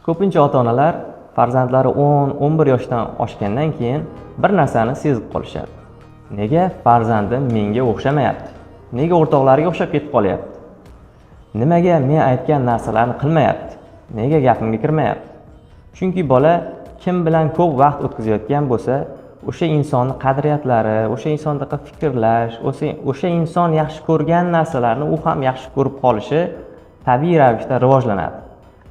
Ko'pincha ota-onalar farzandlari 10-11 yoshdan oshgandan keyin bir narsani sezib qolishadi. Nega farzandim menga o'xshamayapti? Nega o'rtoqlariga o'xshab ketib qolyapti? Nimaga men aytgan narsalarni qilmayapti? Nega gapimga kirmayapti? Chunki bola kim bilan ko'p vaqt o'tkazayotgan bo'lsa, o'sha insonni qadriyatlari, o'sha insondaqa fikrlash, o'sha inson yaxshi ko'rgan narsalarni u ham yaxshi ko'rib qolishi tabiiy ravishda rivojlanadi.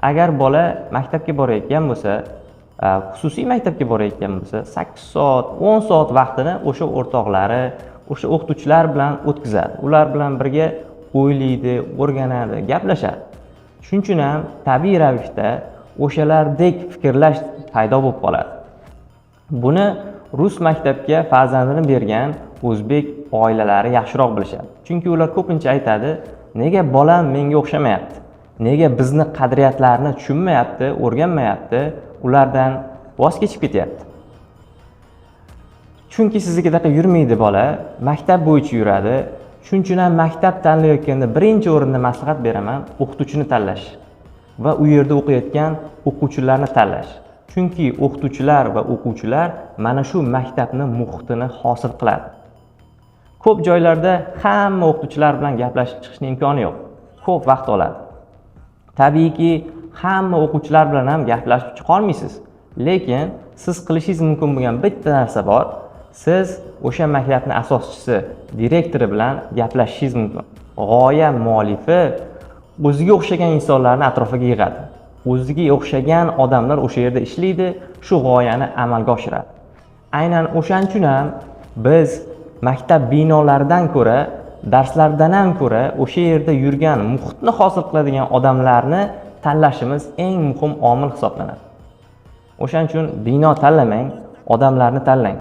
Agar bola maktabga borayotgan bo'lsa, xususiy maktabga borayotgan bo'lsa, 8 soat, 10 soat vaqtini o'sha o'rtoqlari, o'sha o'qituvchilar bilan o'tkazadi. Ular bilan birga o'ylaydi, o'rganadi, gaplashadi. Shuning uchun ham tabiiy ravishda o'shalardek fikrlash paydo bo'lib qoladi. Buni rus maktabga farzandini bergan o'zbek oilalari yaxshiroq bilishadi. Chunki ular ko'pincha aytadi: "Nega bolam menga o'xshamayapti? Nega bizni qadriyatlarni tushunmayapti, o'rganmayapti, ulardan voz kechib ketyapti?" Chunki siznikidaqa yurmaydi bola, maktab bo'yicha yuradi. Shuning uchun ham maktab tanlayotganda birinchi o'rinda maslahat beraman o'qituvchini tanlash va u yerda o'qiyotgan o'quvchilarni tanlash. Chunki o'qituvchilar va o'quvchilar mana shu maktabni muhitini hosil qiladi. Ko'p joylarda hamma o'qituvchilar bilan gaplashib chiqishni imkoni yo'q. Ko'p vaqt oladi. Tabiiyki, hamma o'quvchilar bilan ham gaplashib chiqa olmaysiz. Lekin siz qilishingiz mumkin bo'lgan bitta narsa bor. Siz o'sha maktabning asoschisi, direktori bilan gaplashishingiz mumkin. G'oya muallifi o'ziga o'xshagan insonlarni atrofiga yig'adi. O'ziga o'xshagan odamlar o'sha yerda ishlaydi, shu g'oyani amalga oshiradi. Aynan o'shaning uchun ham biz maktab binolaridan ko'ra, darslardan ham ko'ra o'sha yerda yurgan muhitni hosil qiladigan odamlarni tanlashimiz eng muhim omil hisoblanadi. O'shaning uchun bino tanlamang, odamlarni tanlang.